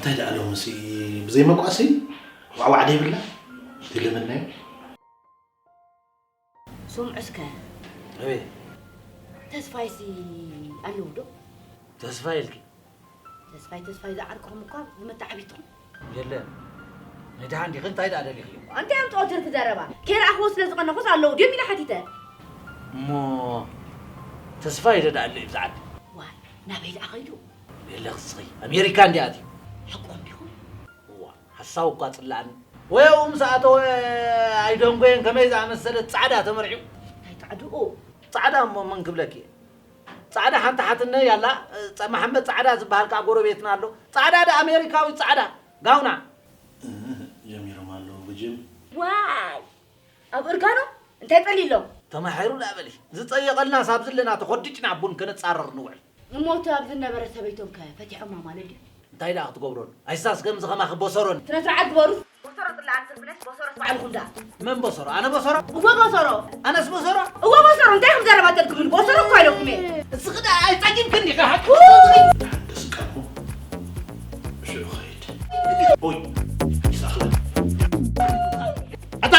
እንታይ ደኣ ሎምሲ ብዘይ መቋሲ ዋዕዋዕ ደይብላ? ትልምናዮ? ስምዑ እስከ። ኣቤት። ተስፋይሲ ኣለዉ ዶ? ተስፋ ኢልኪ? ተስፋይ ተስፋይ ዝዓርቅኹም እኳ ብመተዓቢትኹም። የለን። ናይ ደሓን ዲኺ? እንታይ ደኣ ደሊኽዮ? ኣንተ ያምጥኦ ትርፊ ዘረባ። ከይረኣኽዎ ስለ ዝቐነኹስ ኣለዉ ድዮም ኢለ ሓቲተ። እሞ ተስፋይ ዶ ደኣ ኣሎ እዩ ብዛዕባ? ዋይ ናበይ ደኣ ኸይዱ? የለ ክስኺ ኣሜሪካ እንዲኣ ኣትዩ። ሓቆም ዲኹም? እዋ ሓሳው እኳ ጽላእኒ። ወየኡ ምስ ኣተወ ኣይደንጎየን ከመይ ዝኣመሰለት ጻዕዳ ተመርዒው። እንታይ ጻዕድኡ? ጻዕዳ እሞ መን ክብለኪ እየ? ጻዕዳ ሓንቲ ሓትነ ያላ ጸ- መሓመድ ጻዕዳ ዝበሃል ከዓ ጎረቤትና ኣሎ። ጻዕዳ ደ ኣሜሪካዊ ጻዕዳ ጋውና። ጀሚሮም ኣለዉ ብጅም። ዋይ ኣብ እርጋኖ እንታይ ጠሊሎም? ተማሒሩ ደኣ በሊ ዝጸየቐልና ሳብ ዝለና ተኾዲጭና ቡን ከነጻረር ንውዕል። እሞ እቲ ኣብ ዝነበረ ሰበይቶም ከ ፈቲሖማ ማለት ድዩ? እንታይ ደኣ ክትገብረሉ ኣይሳስ ከምዚ ከማኺ ቦሰሮን። ስነ ስርዓት ግበሩ። ቦሰሮ ጥላዓን ትርፍነሽ ቦሰሮስ ባዕልኹም ደኣ። መን ቦሰሮ ኣነ ቦሰሮ? እወ ቦሰሮ። ኣነስ ቦሰሮ? እወ ቦሰሮ እንታይ ኢኹም ዘረባ ተልኩምን ቦሰሮ እኮ ኢለኩም እየ። እስኺ ደኣ ኣይጸጊብክን ዲኺ ሓቂ? ደስቃልኩም ሽዑ ኸይድ። ኦይ ይሳኽለ። ኣታ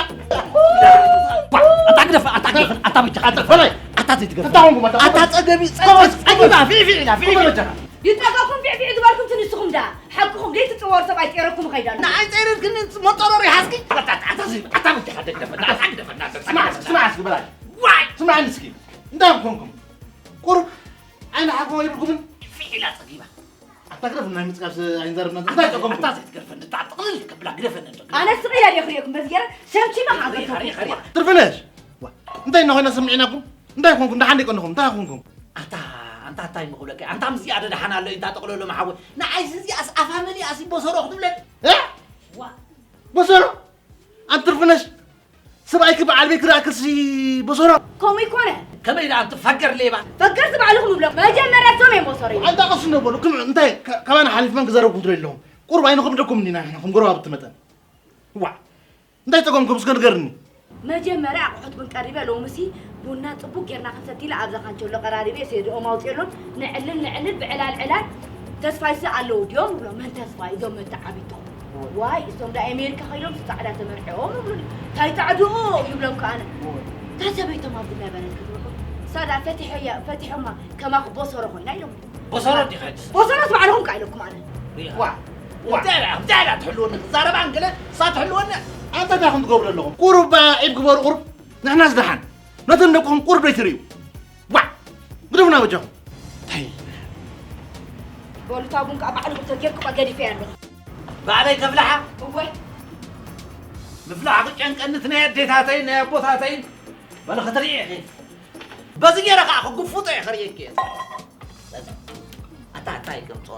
ኣታ ግደፍ ኣታ ግደፍ ኣታ ብቻ ኣታ ፈላይ ኣታ ዘይትገፍ ኣታ ሆንኩም ኣታ ኣታ ጸገቢ ጸገቢ ጸገቢ ፊ ፊ ኢላ ፊ ፊ ይጠቀኩም ፊዕፊዕ ዝበልኩም ትንስኹም ዳ ሓቅኹም ዘይትፅወር ሰብ ኣይፀረኩም ኸይዳ ኣሎ። ንዓይ ፀይረትክኒ መጠረሪ ሓዝኪ ኣታ ኣታ ኣታ ብቻ ግደፈና ኣታ ግደፈና ስማዕ ስማዕ እስኪ በላይ ዋይ ስማዕኒ እስኪ እንታይ ኮንኩም ቁሩብ ዓይኒ ሓኮ ይብልኩምን ፊዒላ ፀጊባ ኣታ ግደፍ ናይ ምፅቃስ ኣይንዛረብና እንታይ ጠቀምኩም ኣታ ዘይትገርፈኒ እታ ጥቕልል ከብላ ግደፈኒ ኣነ ስቕ ኢለ ድየ ክርእየኩም በዚ ገይረ ሸምቺመ ከዓ ገርፈኩም ትርፍነሽ እንታይ እናኾይና ሰሚዕናኩም እንታይ ኮንኩም ደሓን ደይቀንኹም እንታይ ኮንኩም ኣታ ኣንታ እንታይ ምኽብለካ ኣንታ ምስዚኣ ደደሓን ኣሎ እንታ ጠቕለሎ መሓወ ንዓይስ እዚኣስ ኣፋ መሊኣስ በሰሮ ክትብለኒ በሰሮ ኣንትርፍነሽ ሰብኣይኪ በዓል ቤት ክደኣክልሲ በሰሮ ከምኡ ይኮነ ከመይ ደኣ ኣንቲ ፈገር ሌባ ፈገር ዝባዕልኹም ይብሎ መጀመርያ እቶም እዮም በሰሮ ኣንታ ቀሱ እንደበሉ እንታይ ካባና ሓሊፍመን ክዘረብኩም ትደሊ ኣለኹም ቁሩብ ኣይንኽብደኩም እንዲና ንሕና ከም ጎረባብቲ መጠን ዋ እንታይ ጠቀምኩም እስከ ንገርኒ መጀመርያ ኣቑሑት ውን ቀሪበ ሎምሲ ቡና ጽቡቅ ጌርና ክንሰቲ ኢለ ኣብዛ ካንቸሎ ቀራሪበ ሴድኦም ኣውፅኤሎም ንዕልል ንዕልል ብዕላል ዕላል ተስፋይሲ ኣለዉ ድዮም ይብሎ መን ተስፋይ እዞም መተዓቢትኹም ዋይ እሶም ዳ ኣሜሪካ ከይዶም ፃዕዳ ተመርዕኦም ይብሉኒ እንታይ ፃዕድኡ ይብሎም ከኣነ እታ ሰበይቶም ኣብ ዝነበረት ክትብልኩም እሳ ዳ ፈቲሖያ ፈቲሖማ ከማኹ ቦሰሮ ኮይና ኢሎም ቦሰሮ ዲኻ ቦሰሮስ ባዕልኹም ከኣ ኢለኩም ኣነ ዋ ዋ እንታይ ኢላ እንታይ ኢላ ትሕልወኒ ክዛረባ እንክለ እሳ ትሕልወኒ ኣንታ እንታይ ከም ትገብሩ ኣለኹም ቁሩብ ዒብ ግበሩ ቁሩብ ንሕና ዝደሓን ነቶም ደቅኹም ቁሩብ ደይትርእዩ ዋ ግደፉና በጃኹም እንታይ በሉ እታ ቡን ከኣ ባዕልኹም ተጌርኩማ ገዲፈያ ኣለኹ ባዕለይ ከፍልሓ እወ ምፍላሕ ክጨንቀኒ እቲ ናይ ኣዴታተይን ናይ ኣቦታተይን በለ ክትርኢ ኢኺ በዚ ገይረ ከዓ ክጉፍጦ እየ ከርእየኪ እየ ኣታ እንታይ ከምፆ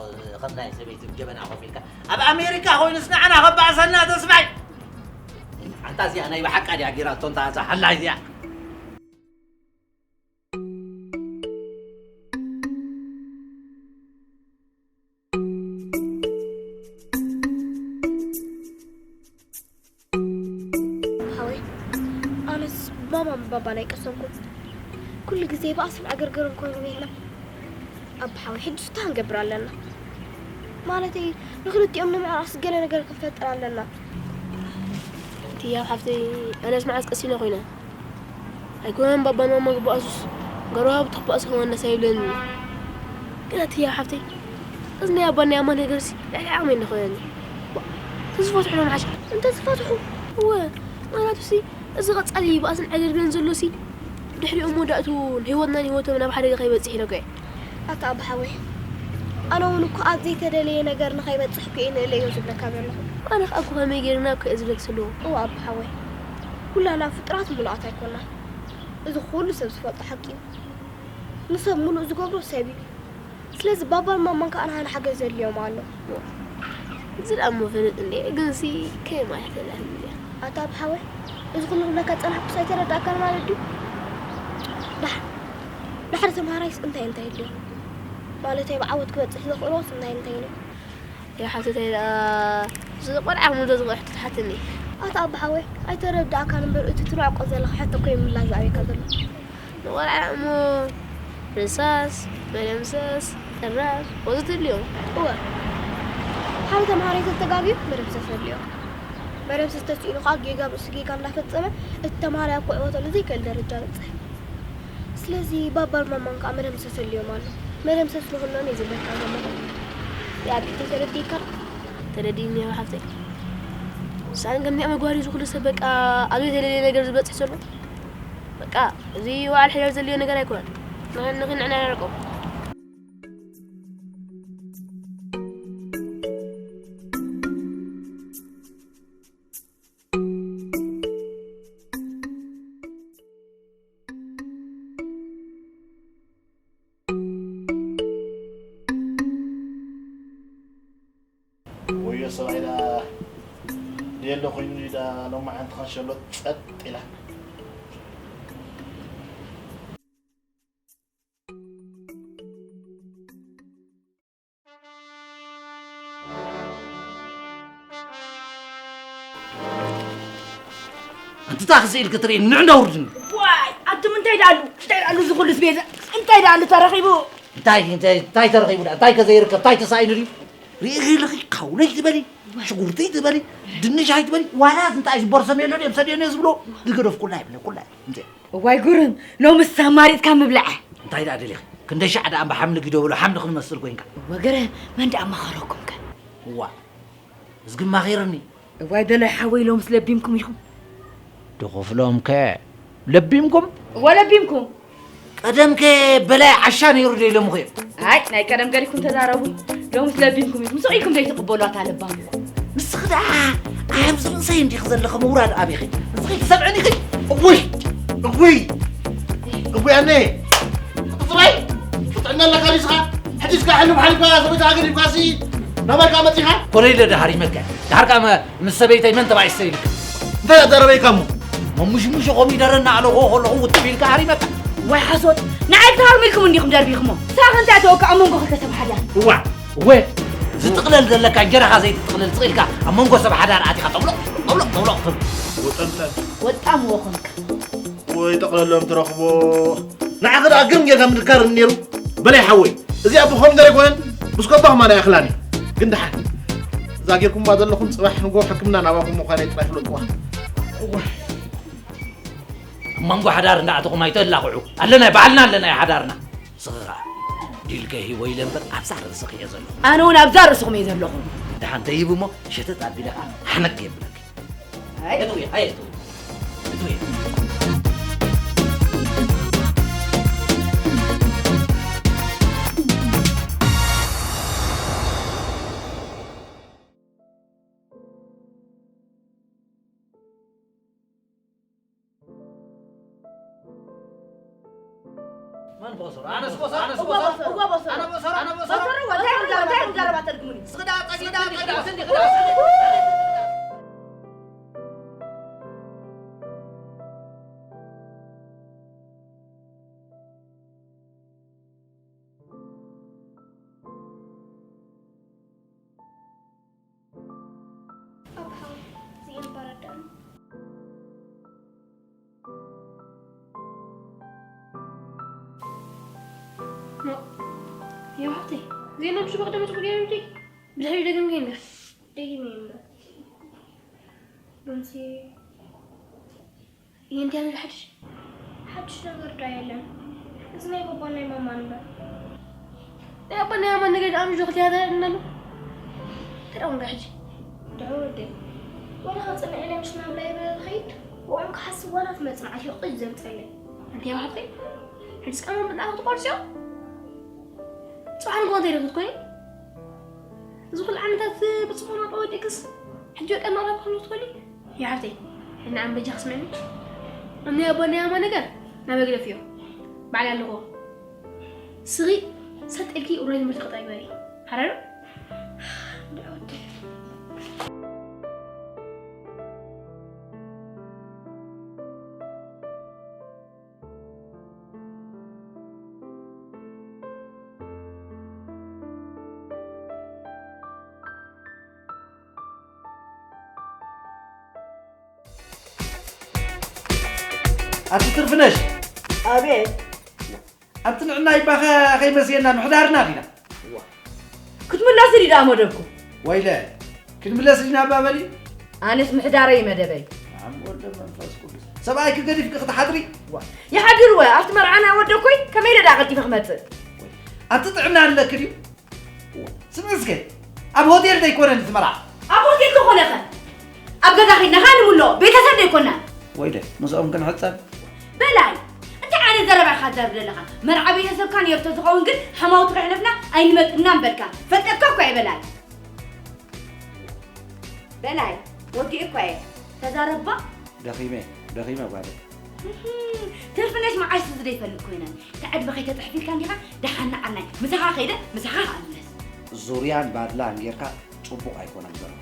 ከም ናይ ሰበይቲ ጀበና ኮፍ ኢልካ ኣብ ኣሜሪካ ኮይኑስ ንዓና ከባእሰና ተስፋይ ኣንታ እዚኣ ናይ ብሓቃ ድያ ጌራቶ እንታ እዛ ሓላይ እዚኣ ሓወይ ኣነስ ማማን ባባን ኣይቀሰንኩን ኩሉ ግዜ ብኣስን ዕግርግርን ኮይኑ ውዒልና ኣቦ ሓወይ ሕጂ እንታይ ክንገብር ኣለና ማለተይ ንክልቲኦም ንምዕራስ ገለ ነገር ክንፈጥር ኣለና ትያብ ሓፍተይ ኣነስ መዓስ ቀሲነ ኮይነ ኣይኮነን ባባን ማማን ክበኣሱስ ገረባብቲ ክበኣሱ ከማን ደስ ኣይብለንን ግን ኣትያ ሓፍተይ እዚ ናይ ኣባን ናይ ኣማን ነገርሲ ልዕሊ ዓቕመይ እንዳ ኾነኒ። ባ፣ ተዝፈትሑ ዶ ምሓሸ? እንተዝፈትሑ? እወ፣ ምኽንያቱሲ እዚ ቐጻሊ ባእስን ዕግርግርን ዘሎሲ ብድሕሪኦም መወዳእትኡ ንህይወትናን ህይወቶም ናብ ሓደጋ ከይበጽሕ ኢለ እኮ እየ። ኣታ ኣባ ሓወይ፣ ኣነ እውን እኮ ኣብ ዘይተደለየ ነገር ንኸይበጽሕ እኮ እየ ንእለዮ ዝብለካ ዘለኹ። ኣነ ኸኣ እኮ ከመይ ገይረ ናብ ክእለ ዝብለኪ ዘለኹ። እወ ኣባ ሓወይ፣ ኩላና ፍጡራት ምሉኣት ኣይኮናን። እዚ ኩሉ ሰብ ዝፈልጦ ሓቂ እዩ። ንሰብ ምሉእ ዝገብሮ ሰብ እዩ። ስለዚ ባባን ማማን ከኣ ንሓና ሓገዝ የድልዮም ኣሎ። እዚ ደኣ እሞ ፍልጥ እንድየ፣ ግንሲ ከየማይ እያ ተላልያ። ኣታ ኣብ ሓወይ፣ እዚ ኩሉ ክብለካ ዝጸናሕኩስ ኣይተረዳእካን ማለት ድዩ? ደሓን፣ ንሓደ ተምሃራይስ እንታይ እንታይ የድልዮ? ማለተይ ብዓወት ክበጽሕ ዘኽእሎስ እንታይ እንታይ ኢሉ? ያው ሓተታይ ደኣ እዚ ቆልዓ ሙዶ ዝቕሕ ትትሓትኒ። ኣታ ኣብ ሓወይ፣ ኣይተረዳእካን እምበር እቲ ትንዕቆ ዘለኻ ሕቶ እኮ እዩ ምላሽ ዝኣብየካ ዘሎ። ንቆልዓ እሞ ርሳስ፣ መደምሰስ፣ ጥራዝ ወዘተ ድልዮም። እወ። ሓደ ተምሃራይ ተተጋግዩ መደምሰስ የድልዮ። መደምሰስ ተስኢኑ ከዓ ጌጋ ርእሱ ጌጋ እንዳፈጸመ እቲ ተምሃራይ ኣብ ክዕወተሉ ዘይክእል ደረጃ በጽሕ። ስለዚ ባባን ማማን ከዓ መደምሰስ የድልዮም ኣሎ። መደምሰስ ንኹሎም እዩ ዝብለካ ዘለኹ። ያቢተይ ተረዲእካ? ተረዲእኒ እየ ሓፍተይ። ሳን ከምዚኣ መግባር እዩ ዝኹሉ ሰብ በቃ ኣብ ዘይተደለየ ነገር ዝበፅሕ ዘሎ። በቃ እዚ በዓል ሕያል ዘድልዮ ነገር ኣይኮነን። ንኽን ንኽን ንዕና ነርቆም። ወዮ ሰብኣይ ዳ ድየሎ ኮይኑ ዳ ሎማዓንቲ ኸንሸሎ ጸጥ ኢላ። ኣንቲ ታኽሲ ኢልክ ትርኢ ንዕና ውርድኒ። ዋይ ኣቱም እንታይ ዳሉ እንታይ ዳሉ ዝኹሉ ስቤዛ እንታይ ዳሉ ተረኺቡ እንታይ እንታይ እንታይ ተረኺቡ ዳ እንታይ ከዘይርከብ እንታይ ተሳኢኑ ድዩ ርእኺ ኢልኺ ካውለይ ትበሊ ሽጉርቲ ትበሊ ድንሽ ኣይትበሊ ዋላ እንታይ ዝቦርሰም የሎ ድዮም ሰድዮን ዝብሎ ዝገደፍ ኩላ ይብለ ኩላ እንታይ እዋይ ጉርም ሎምስ ኣማሪፅካ ምብላዕ እንታይ ደኣ ደሊኺ ክንደይ ሻዕ ደኣ እምባ ሓምሊ ግደብሎ ሓምሊ ክንመስል ኮይንካ እወ ግርም መን ደኣ መኸረኩም ከ እዋ እዝግማ ኸይርኒ እዋይ በላይ ሓወይ ሎምስ ለቢምኩም ኢኹም ድኹፍሎም ከ ለቢምኩም እወ ለቢምኩም ቀደም ከ በላይ ዓሻ ነይሩ ዶ ኢሎምኹ እዮም ኣይ ናይ ቀደም ገዲፍኩም ተዛረቡ ሎምስ ለቢምኩም ኢኹም ስቕ ኢልኩም ዘይትቕበሉ ኣታ ለባም ንስኺ ደኣ ኣብዚ ርእሰይ እንዲኺ ዘለኺ ምውራድ ኣቢኺ ንስኺ ትሰምዕኒ ኢኺ እውይ እውይ እውይ ኣነ እፅባይ ጥዕና ኣለካ ዲስኻ ሕጂ እስካ ሕልም ሓሊፍካ ሰበይትኻ ገዲፍካሲ ናባይ ከዓ መፂኻ ኮለይለ ደሃር ይመከ ደሃር ከዓ ምስ ሰበይተይ መን ተባኢሰ ኢልክ እንታይ ኣዛረበይካ እሞ መሙሽሙሽ ኮሚደረ እናኣለኹ ከለኹ ውትፍ ኢልካ ሃሪመካ ዋይ ሓሶት ንዓይ ክትሃርሙ ኢልኩም እንዲኹም ደርቢኹሞ ሳኽ እንታይ ተወካ ኣብ መንጎ ክልተ ሰብ ሓዳር እዋ እወ ዝጥቕለል ዘለካ እንጀራኻ ዘይትጥቕልል ስቕ ኢልካ ኣብ መንጎ ሰብ ሓዳር ኣቲኻ ጠብሎቕ ጠብሎቕ ጠብሎቕ ትብል ወጠምጠም ወጣምዎ ኾንካ ወይ ጠቕለሎም ትረኽቦ ንዓኺ ደኣ ግርም ጌርካ ምድካር ነይሩ በላይ ሓወይ እዚኣ ብኮሚደረ ኣይኮነን ብስኮባ ኸማን ኣይኣኽላን እዩ ግን ደሓን እዛ ጌርኩምዋ ዘለኹም ፅባሕ ንጎ ሕክምና ናባኹም ምዃነይ ጥራይ ፍለጥዋ እዋ ኣብ መንጎ ሓዳር እንዳኣተኹም ኣይተላኽዑ ኣለና ባዕልና ኣለና ሓዳርና ስኻ ዲልከ ሂቦ ኢለ እምበር ኣብዛ ርእስኺ እየ ዘለኹ ኣነ እውን ኣብዛ ርእስኹም እየ ዘለኹ ደሓን ተይቡ እሞ ሸተት ኣቢለ ከዓ ሓመድ የብለኪ ኣየትውየ ኣየትውየ ኣባኻ ዝኢምባ ረዳእኒ። ኖእ፣ የዋህተይ፣ ዜና ብሽበኽ ደመጽ ጉዳይ እንዲ ብድሕሪ ደገም ገይንገር። ደጊመ ይምበር። ሎምሲ ይንቲያ ዝብል ሓድሽ ሓድሽ ነገር ዶ የለን? እዚ ናይ ባባን ናይ ማማን እምበር። ናይ ባባን ናይ ማማን ነገር ደኣ ምሽ ዶ ክልቲኣ ተረድእና ኣሎ? እንታይ ደኣ ወንጋ ሕጂ? ድዑ ወደይ፣ ወላ ከጽንዕ ኢለ ምሽ ናብ ላይብረሪ ዝኸይድ፣ ብኦም ክሓስብ ዋላ እቲ መጽናዕቲ እዩ ቅጅ ዘምጸለይ። ኣንቲ ያው ሓፍተይ፣ ሕጂስ ቀመም ብናቱ ትቆርጽዮ? ጽባሕ ንግሆ እንታይ ዶ ክትኮኒ? እዚ ኩሉ ዓመታት ብጽቡቕ ናብራ ወዲእክስ ሕጂ በቃ ናብራ ክኾኑ ትኾኒ? ይሓፍተይ ንዓም በጃኺ ስምዕኒ። እኒ ኣቦ ናይ ኣማ ነገር ናበይ ግደፍዮ? ባዕላ ኣለኹ። ስኺ ሰጥ ኢልኪ ኡራይ ትምህርቲ ክጣይ ግበሪ። ሓራዶ? ኣቲ ትርፍነሽ ኣቤት ኣንቲ ንዕና ይባኸ ከይመስየና ምሕዳርና ዲና ክትምለሲ ዲ ደኣ መደብኩም ወይለ ክንምለስ ዲና ባበሊ ኣነስ ምሕዳረይ መደበይ ኣም ወልደ መንፈስ ቅዱስ ሰብኣይ ክገዲፍ ክትሓድሪ ይሓድር ወ ኣብቲ መርዓና ወደኮይ ከመይ ደዳ ቀልጢፈ ክመጽእ ኣቲ ጥዕና ኣለክ ድዩ ስምዕስከ ኣብ ሆቴል ዘይኮነ ዝመርዓ ኣብ ሆቴል ዝኾነኸ ኣብ ገዛ ኺድና ኻንምሎ ቤተሰብ ዘይኮና ወይለ ምስኦም ክንሕጸብ በላይ እንታይ ዓይነት ዘረባ ኢኻ ትዛረብ ዘለኻ መርዓ ቤተሰብካ ነርቶ ዝኸውን ግን ሓማውቲ ከሕለፍና ኣይንመጥና እምበልካ ፈልጠካ እኳ ይበላይ በላይ ወዲኤ እኳ እየ ተዛረባ ደኺመ ደኺመ ጓለ ትርፍነሽ መዓስ ዝደይፈልጥ ኮይነን ተዕድመ ከይተጥሕፊልካ እንዲኻ ደሓን ንዓናይ ምሳኻ ከይደ ምሳኻ ከኣ ምለስ ዙርያን ባድላን ጌርካ ጽቡቕ ኣይኮነን ዘሎ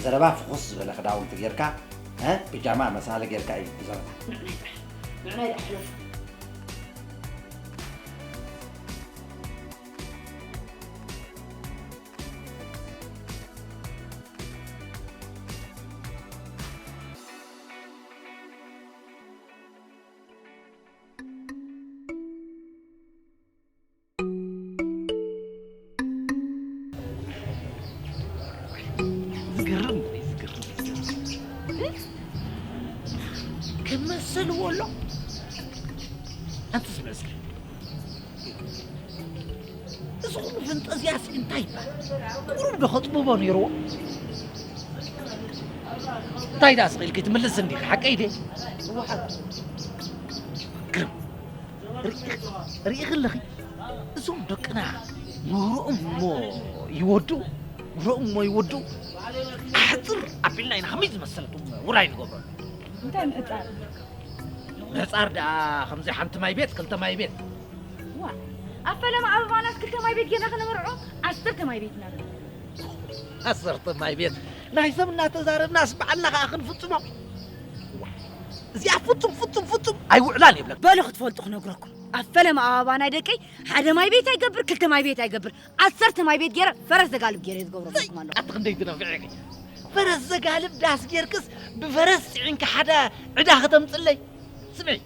ዘረባ ፍኹስ ዝበለ ክዳውንቲ ጌርካ ብጃማ መሳሊ ጌርካ እዩ ዘረባ ንዕናይ ጥራሕ ንዕናይ ጥራሕ ሕለፍ ዝገርም ዝገርም ከመሰልዎ ኣሎ ኣንቲ ዝመስል እዚ ኩሉ ፈንጠዝያስ እንታይ ይበሃል? ቁሩብ ዶ ከጥብቦ ነይርዎ? እንታይ ደኣ ስቕ ኢልኪ ትምልስ እንዲኺ? ሓቀይ ድየ? እወ ሓቂ። ግርም። ርኢ- ርኢኺ ኣለኺ? እዞም ደቅና ምህሮኦም እሞ ይወዱ፣ ምህሮኦም እሞ ይወዱ። ኣሕፅር ኣቢልና ኢና ከመይ ዝመሰለቶም ውራይ ንገብረሉ። እንታይ ምሕፃር? ምሕፃር ደኣ ከምዚ ሓንቲ ማይ ቤት ክልተ ማይ ቤት ዋ ኣብ ፈለማ ኣበባናስ ክልተ ማይ ቤት ጌርና ከነመርዖ ዓሰርተ ማይ ቤት ኢና ዓሰርተ ማይ ቤት ናይ ሰብ እናተዛረብናስ በዓልና ከዓ ክንፍፅሞ እዚኣ ፍፁም ፍፁም ፍፁም ኣይውዕላን የብለካ በሉ ክትፈልጡ ክነግረኩም ኣብ ፈለማ ኣበባ ናይ ደቀይ ሓደ ማይ ቤት ኣይገብር ክልተ ማይ ቤት ኣይገብር ዓሰርተ ማይ ቤት ገይረ ፈረስ ዘጋልብ ገይረ ዝገብረኩም ኣለኹ ኣቲ ክንደይ ትነፍዒ ፈረስ ዘጋልብ ዳስ ጌርክስ ብፈረስ ፅዒንካ ሓደ ዕዳ ከተምፅለይ ስምዒ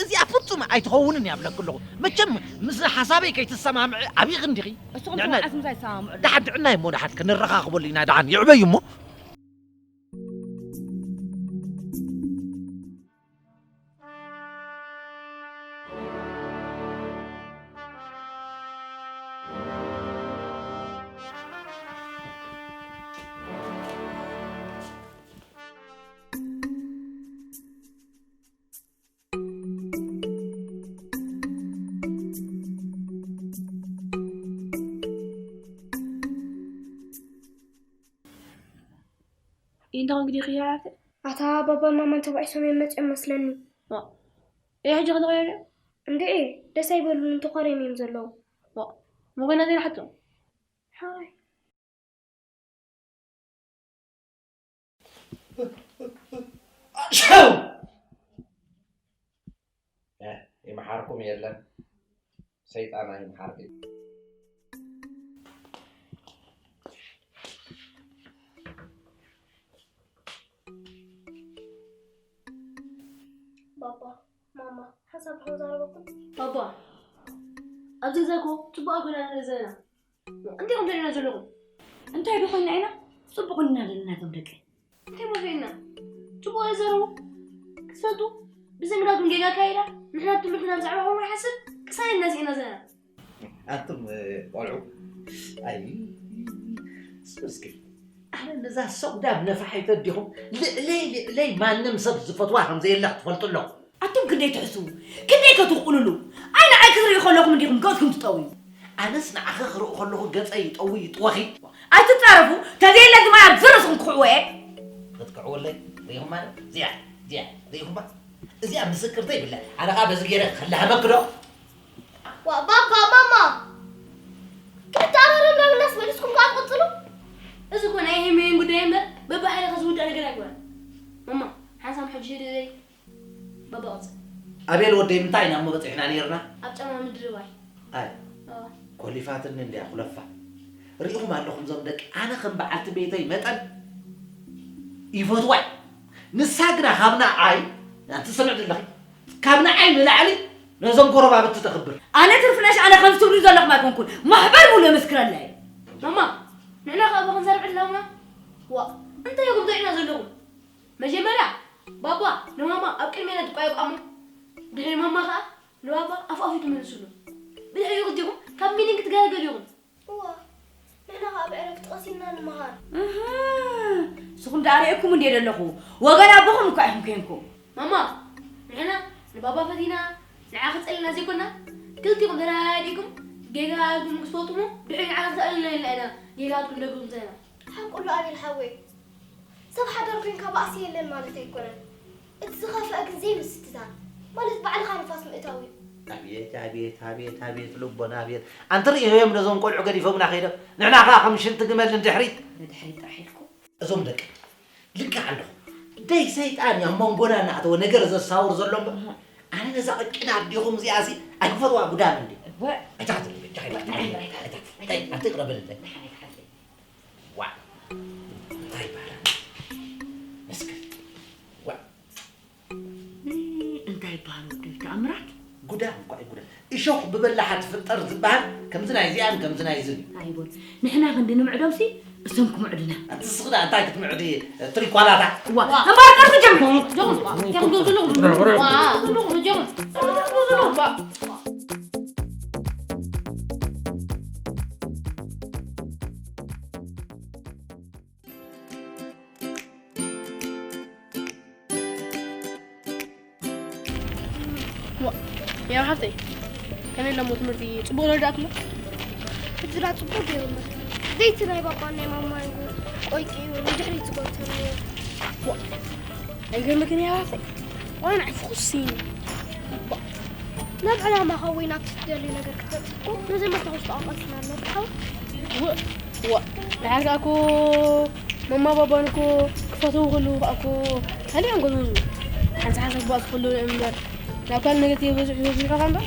እዚኣ ፍጹም ኣይትኸውንን እያ ብለኪ ኣለኹ። መቸም ምስ ሓሳበይ ከይትሰማምዒ ኣብይኺ እንዲኺ። እስኹም ንዕና- ስምዓት ምሳይ ይሰማምዑ ኣለኹ። ደሓን ጥዕና እሞ ደሓን ክንረኻኽበሉ ኢና ደሓን ይዕበዩ እሞ። እንታይ ኮንክ ዲኺ ሓፍተይ? ኣታ ባባን ማማን ተባኢሶም እዮም መፂኦም መስለኒ። ዋ፣ እየ ሕጂ ከተቐየሩ? እንድዒ፣ ደስ ኣይበሉን፣ ተኾርዮም እዮም ዘለዉ። ዋ፣ መጎና ዘይንሓቶም። ሓይ። ኣሸው! እ፣ ይምሓርኩም የለን። ሰይጣን ኣይምሓርክ። ባባ፣ ማማ፣ ሓሳብ ዶ ዘረበኩም? ባባ፣ ኣብዚ ገዛ እኮ ጽቡቕ ኣይኮነን ዘለና። እንታይ ኢኹም ትርእዩና ዘለኹም? እንታይ ዶ ኮይና ኢና ጽቡቕ ኢና ዘለና እዞም ደቂ? እንታይ ማለት ኢና? ጽቡቕ ይዘረቡ ክትፈልጡ ብዘይ ምናቱም ጌጋ ኣካይዳ ንሕና ትምህርትና ብዛዕባ ሆም ሓስብ ቅሳኔ እናስኢና ዘለና። ኣንቱም እ፣ ቆልዑ ኣይ ስስኪ ኣነ ነዛ ሰጉዳብ ነፋሒቶ ዲኹም ልዕለይ ልዕለይ ማንም ሰብ ዝፈትዋ ከም ዘየለ ክትፈልጡ ኣለኹ። ኣቱም ክንደይ ትሕስዉ ክንደይ ከ ትቕልሉ ኣይ ንዓይ ክትርእዩ ከለኹም እንዲኹም ገጽኩም ትጠውዩ ኣነስ ንዓኺ ክርኢ ከለኹ ገጸይ ይጠዊ ይጥወኺ ኣይትጻረፉ ተዘየለ ዝማይ ኣብ ዝርእስኹም ክኽዕዎ እየ ክትክዕወለይ ሪኹም ማለት እዚኣ እዚኣ ሪኹማ እዚኣ ምስክርተይ ይብለ ኣነ ኸዓ በዚ ገይረ ክልሃመኪ ዶ ባባ ማማ ክትኣረሩ እንዳበልናስ መሊስኩም ከዓ ትቕጽሉ እዚ እኮ ናይ ሄሜን ጉዳይ እምበር በብሓደ ከዝውዳእ ነገር ኣይኮነን ማማ ሓንሳብ ሕጂ ሂደለይ በብቕጽል ኣቤል ወደይ ምንታይ ኢና እሞ በጺሕና ነይርና ኣብ ጫማ ምድርባይ ኣይ ኮሊፋትኒ እንድያ ኩለፋ ርኢኹም ኣለኹም ዞም ደቂ ኣነ ከም በዓልቲ ቤተይ መጠን ይፈትዋ እዩ ንሳ ግና ካብ ንዓይ ኣንቲ ሰምዕ ዘለኺ ካብ ንዓይ ንላዕሊ ነዞም ጎረባብቲ ተኽብር ኣነ ትርፍነሽ ኣነ ከምዚ ትብሉ ዘለኹም ኣይኮንኩን ማሕበር ሙሉ የመስክረለይ ማማ ንሕና ከኣ ክንሰርዕ ኣለና። ዋ፣ እንታይ ኢኹም ተሪእና ዘለኹም? መጀመርያ ባባ ንማማ ኣብ ቅድሜና ትቋየቋሙ። ድሕሪ ማማ ከኣ ንባባ ኣፍ ኣፉ ትመልስሉ። ብድሕሪኡ ክልቲኹም ካብ ሚሊን ክትገላገሉ ኢኹም። እዋ፣ ንሕና ከኣ ብዕረፍቲ ቀሲንና ንመሃር። እህ፣ ንስኹም ደኣ ርእየኩም እንድየ ዘለኹ። ወገን ኣቦኹም እኳ ኢኹም ኮንኩም። ማማ፣ ንሕና ንባባ ፈቲና፣ ንዓኺ ጸሊእና ዘይኮና፣ ክልቲኹም ተረዳዲእኩም ጌጋኹም ክትፈልጡ እሞ፣ ድሕሪ ንዓና ክተኣልዩና ኢልና ኢና ጌጋኹም ነግርኩም ዘለና። ሓቁ ኣሎ ኣቤል ሓወይ። ሰብ ሓዳር ኮይንካ ባእሲ የለን ማለት ኣይኮነን። እቲ ዝኸፍአ ግን ዘይምስትታን፣ ማለት ባዕልኻ ንፋስ ምእታው እዩ። ኣቤት፣ ኣቤት፣ ኣቤት፣ ኣቤት ልቦና፣ ኣቤት። ኣንቲ ርኢኽዮም ነዞም ቆልዑ ገዲፎምና ከይዶም? ንሕና ኸኣ ከም ሽንቲ ግመል ንድሕሪት። ንድሕሪት ጥራሕ ኢልኩም? እዞም ደቂ ልክዕ ኣለኹም። ደይ ሰይጣን እዩ ኣብ መንጎና እናኣተወ ነገር ዘሳውር ዘሎ እምበር፣ ኣነ ነዛ ቅጭን ኣዴኹም እዚኣሲ ኣይክፈትዋ ጉዳም እንዲ። እወ። ኣይትሓትሉ፣ ኣይትሓትሉ፣ ኣይትሓትሉ፣ ኣይትሓትሉ። እንታይ፣ ኣንቲ ይቕረበልለይ። ዋ። እንታይ ይበሃል? መስክር። ዋ። እንታይ ይበሃል ወደይ ተኣምራት? ጉዳም እኳ እዩ ጉዳም። እሾኽ ብበላሓ ትፍጠር ዝበሃል ከምዚ ናይ እዚኣን ከምዚ ናይ እዝን እዩ። ኣይቦን። ንሕና ክንዲ ንምዕዶምሲ እሶም ክምዕዱና። ኣንቲ ስኽዳ እንታይ ክትምዕዲ ትሪኳላታ? ዋ። እምበር ቅርፊ ጀምሩ። ጀምሩ። ጀምሩ። ጀምሩ። ጀምሩ። ጀምሩ። ጀምሩ። ጀምሩ። ጀምሩ። ዋ፣ ያው ሓፍተይ፣ ከመይ ኣሎ እሞ ትምህርቲ ጽቡቕ ዶ ረዳእክሞ? ሕጂ ዳ ጽቡቕ ገይሩ እምበር። ዘይቲ ናይ ባባን ናይ ማማን ቆይቂ እዩ ንድሕሪት ዝጎተናዮ። ዋ፣ ኣይገርመክን እያ ሓፍተይ? ዋና ፍኹስ ኢኒ። ናብ ዕላማኻ ወይ ናብቲ ትደልዮ ነገር ክትበጽሕ እኮ መጀመርታ ውሽጣዊ ቃልስና ኣለካ። ዋ፣ ዋ፣ ድሓር ከኣ እኮ ማማ ባባን እኮ ክፈትዉ ከለዉ ከኣ እኮ ካልእ እዮም ክገብሩ። ሓንሳብ ሓንሳብ ክባእሱ ከለዉ እዮም እምበር፣ ናብ ካልእ ነገር ተይበዝሑ ይበዝሑ ኢኻ እምበር።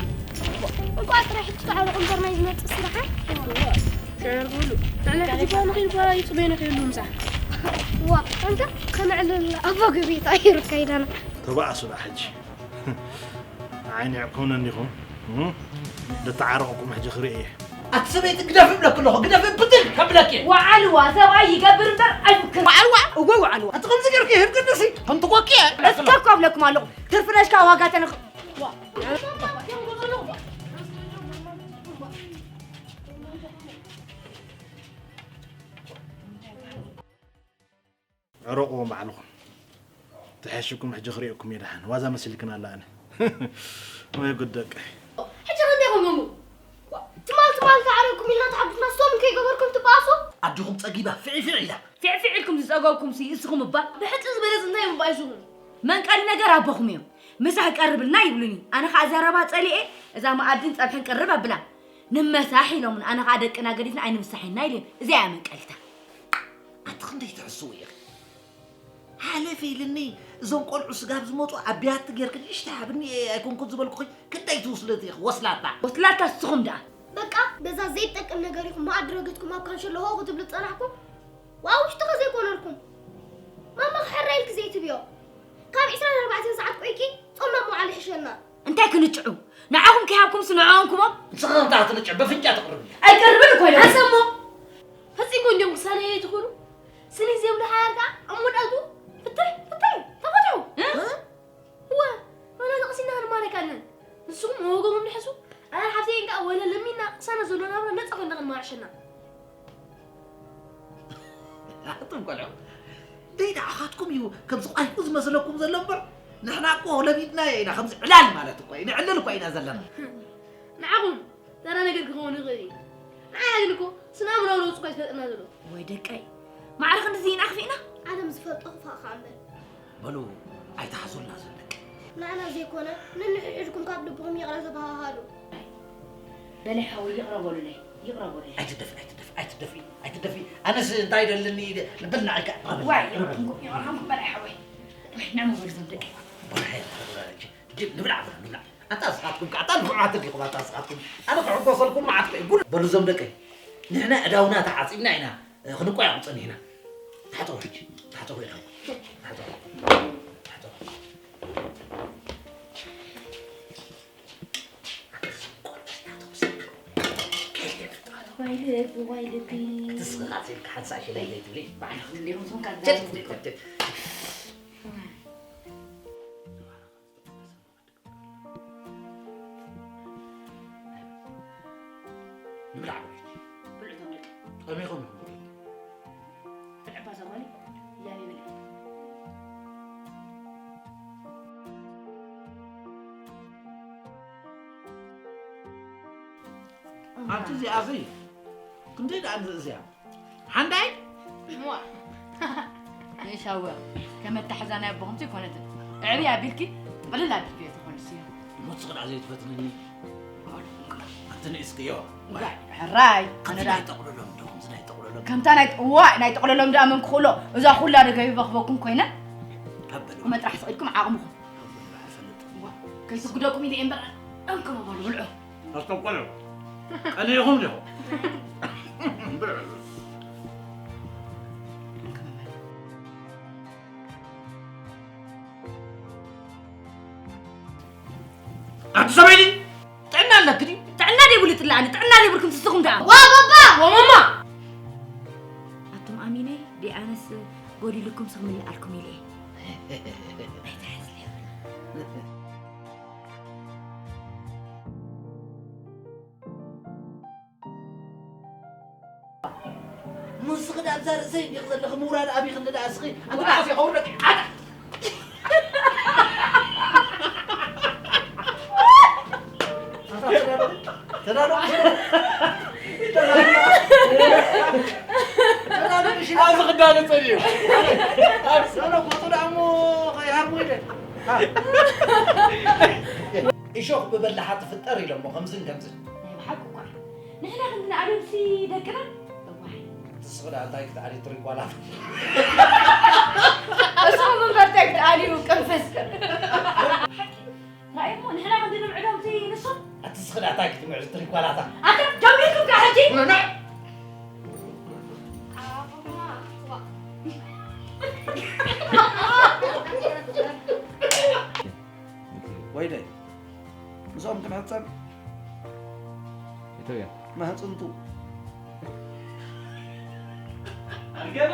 እንቋዕ ጥራይ ሕጂ ተዓረቑ እምበር ናይ ዝመጽእ ስራሓ። ዋ፣ ሽዑ ክብሉ። ንሕና ሕጂ እኳ ንኸይድ እኳ ይጽበዩና ከይህልዉ ምሳሕ። ዋ፣ ኣንታ ከነዕልል ኣባ ገቤት ኣይርካ ኢላና። ተባእሱ ደኣ ሕጂ። ዓይኒ ዕኮነ እንዲኹም፣ እም? ልተዓረቕኩም ሕጂ ክርኢ እየ። ኣቲ ሰበይቲ ግደፊ እብለኪ ኣለኹ፣ ግደፊ ብትን ከብለኪ እየ። ወዓልዋ ሰብኣይ ይገብር እምበር ኣይፍክር። ወዓልዋ? እወ ወዓልዋ። ኣቲ ከምዚ ጌርኪ ህብትንሲ፣ ከምቲ ኮኪ እየ። እስከ እኮ እብለኩም ኣለኹ፣ ትርፊ ነሽካ ዋጋ ተነኽ-፣ ዕረቑዎም ባዕልኹም። ተሓሽኩም ሕጂ ክርእየኩም እየ ደሓን። ዋዛ መሲልክን ኣላ ኣነ። ወይ ጉድ ደቀይ። ሕጂ ክንደይ ኮንኩም? ትማል ትማል ተዓረቅኩም ኢልና ተሓጒስና፣ እሶም ከይገበርኩም ትበኣሱ? ኣዲኹም ጸጊባ ፍዒ ፍዒ ኢላ። ፊዕፊዕ ኢልኩም ዝጸገብኩምሲ እስኹም እባ። ብሕጽር ዝበለጽ እንታይ ምባእስኹም? መንቀሊ ነገር ኣቦኹም እዮም። ምሳሕ ቀርብልና ይብሉኒ። ኣነ ኸኣ ዘረባ ጸሊኤ፣ እዛ መኣድን ጸብሕን ቅርብ ኣብላ። ንመሳሕ ኢሎምን፣ ኣነ ኸኣ ደቅና ገዲፍና ኣይንምሳሕ ኢና ኢለን። እዚኣ እያ መንቀሊታ። ኣቲ ክንደይ ትሕስው ኢኺ? ሓለፍ ኢልኒ፣ እዞም ቆልዑ ስጋብ ዝመጹ ኣብ ቢያቲ ጌርክን እሽቲ ሃብኒ ኣይኮንኩን ዝበልኩኺ፣ ክንደይ ትውስልቲ ኢኺ፣ ወስላታ። ወስላታ እስኹም ደኣ። በቃ፣ በዛ ዘይጠቅም ነገር ኢኹም መኣዲ ረገጽኩም ኣብ ካንሸሎ ሆ ክትብሉ ዝጸናሕኩም። ዋው፣ ውሽጥኸ ዘይኮነልኩም። ማማ ክሕረይ ኢልኪ ዘይትብዮ። ካብ ዒስራን ኣርባዕተን ሰዓት ቆይኪ፣ ጾምና ምውዓል ይሕሸና። እንታይ ክንጭዑ? ንዓኹም ከይሃብኩምስ ንዕኦም ክቦም? ንስኺ ከምታ ክትንጭዕ በፍንጫ ተቕርቢ። ኣይቀርብን እኮ ኢለ። ኣሰሞ! ፈጺሙ እንዲዮም ክሳነ እየ ትኾኑ። ስኒ ዘይብሉ ሓያል ከኣ ኣብ መወዳእቱ ፍትሕ፣ ፍትሕ፣ ተፈትሑ። እ? እወ፣ ወላ ተቐሲና ክንማረክ ኣለና። ንስኹም ወገኖም ንሕሱ፣ ኣነ ሓፍተይን ከኣ ወላ ለሚና ቅሳነት ዘሎ ናብራ ነጻ ኮይና ክንማርሸና። ኣቱም ቆልዑ፣ ደይ ንዓኻትኩም እዩ ከምዚ ቋይቁ ዝመስለኩም ዘሎ እምበር፣ ንሕና እኮ ለሚድናዮ ኢና፣ ከምዚ ዕላል ማለት እኮ እዩ፣ ንዕልል እኮ ኢና ዘለና። ንዓኹም ተራ ነገር ክኸውን ይኽእል እዩ። ንዓና ግን እኮ ስነ ኣእምራዊ ለውጢ እኮ እዩ ዝፈጥረና ዘሎ። ወይ ደቀይ፣ ማዕረ ክንድዚ ኢና ኣኽፊእና? ዓለም ዝፈልጦ ክፋእ ከኣ እምበር። በሉ፣ ኣይትሓዙልና እዞም ደቂ። ንዓና ዘይኮነ፣ ነንሕድሕድኩም ካብ ልብኹም ይቕረ ተበሃሃሉ። በሊ ሓወይ፣ ይቕረ በሉለይ፣ ይቕረ በሉለይ። ኣይትደፊ፣ ኣይትደፊ፣ ኣይትደፊ፣ ኣይትደፊ። ኣነስ እንታይ ደለኒ፣ ልበልና ኣይካ-፣ ዋይ፣ ይቕረብልኩም፣ ይቕረብልኩም፣ በሊ ሓወይ። ወይ፣ ንዕሙ በሉ እዞም ደቂ። በሉ፣ ሓይ፣ በሉ፣ በሉ፣ በሉ፣ ንብላዕ፣ በሉ፣ ንብላዕ። ኣታ ንስኻትኩም ከ፣ ኣታ ንፉዓት እንዲኹም፣ ኣታ ንስኻትኩም። ኣነ ክሕጎሰልኩም መዓት እኮ እዩ። ጉድ። በሉ፣ እዞም ደቀይ፣ ንሕና ኣእዳውና ተዓጺድና ኢና። ክንቆያቑ ጸኒሕና። ታሕተው ሕጂ፣ ታሕተው ኢኻ። ታሕተው። ታሕተው። ዋይ ልቢ፣ ዋይ ልቢ። ትስኻ ዘይልካ ሓንሳእ ሸላይ ዘይትብሊ። ባዕልኻ ትብሊ፣ እዞም ካልእ ጀት፣ ጀት፣ ጀት። ንብላዕ በለች። ብልዑ እቶም ደቂ። ጠሚኹም ኢኹም። ብልዑ ባዛ ጓለይ፣ ያብ ይበልዕ። ኣንቲ እዚኣ እዚ ክንደይ ደኣ ንርእስያ? ሓንዳይ? እዋ። ንሻወ ከመታሕዛ ናይ ኣቦኹም ዘይኮነትን። እዕብይ ኣቢልኪ፣ ጥቕልል ኣቢልኪ እየ ዝኾነ ስያ። ሞት ስቕ ደኣ ዘይትፈትንኒ። ኣንቲ ንእስክዮ። እዋይ፣ ሕራይ፣ ኣነ ከምዚ ደኣ ናይ ጠቕልሎም ዶ፣ ከምዚ ናይ ጠቕልሎም። ከምታ ናይ፣ እዋይ፣ ናይ ጠቕልሎም ደኣ መን ክኽእሎ? እዛ ኩላ ደገቢ በኽበኩም ኮይነ። ሃበል። እመ ጥራሕ ስቕ ኢልኩም ዓቕምኹም። ሃበል፣ ኣይፈልጥ። እዋ፣ ከይስግደኩም ኢለ እየ እምበር፣ እንክም በሉ ብልዑ። ኣስተውቀሉ። ቀኒኹም ዲኹም? ኣንቲ ሰበይቲ! ጥዕና ኣለኪ ድዩ? ጥዕና ደይብሉ ጥላዕኒ፣ ጥዕና ደይብልኩም ስስኹም ደኣ። ዋ ባባ! ዋ ማማ! ኣቱም ኣሚነይ፣ ዲኣነስ ጎዲልኩም ስኽ ምልኣልኩም ኢለ እየ። ኣይትሓዝሊ። ንስኺ ደኣ ኣብዛ ርእሰይ እንዲኺ ዘለኺ ምውራድ ኣቢኺ እንደ ደኣ እስኺ ኣንቲ ደኣ ኣስኻ ውረድ። ኣታ! ተዳሎ። ተዳሎ። ተዳሎ፣ እሺ። ኣብዚ ክዳነ ጸኒሑ። ኣብዚ ኖ፣ ኖ፣ ፎቶ ደኣ እሞ ከይሃርሙ ኢለ። እሾኽ ብበላሓ ትፍጠር ኢሎሞ፣ ከምዝን ከምዝን። ናይ ብሓቂ እኳ እዩ። ንሕና ክንዲ ንኣዶምሲ ደቅና? እዋይ። ትስኺ ደኣ እንታይ ክትኣሊ ትሪጓላት? እስኹም እምበር እንታይ ክትኣልዩ ቅንፍዝ? ሓቂ። ራእይ እሞ ንሕና ክንዲ ንምዕዶምሲ ንሶም? ኣቲ እስኺ ደኣ እንታይ ክትምዕዱ ትሪጓላታ? ኣታ ደው ኢልኩም ከ ሕጂ? ንዕ! ወይደይ፣ ምስኦም ክንሕጸን? ኢትዮጵያ። ማህጽንቱ። ኣገበ!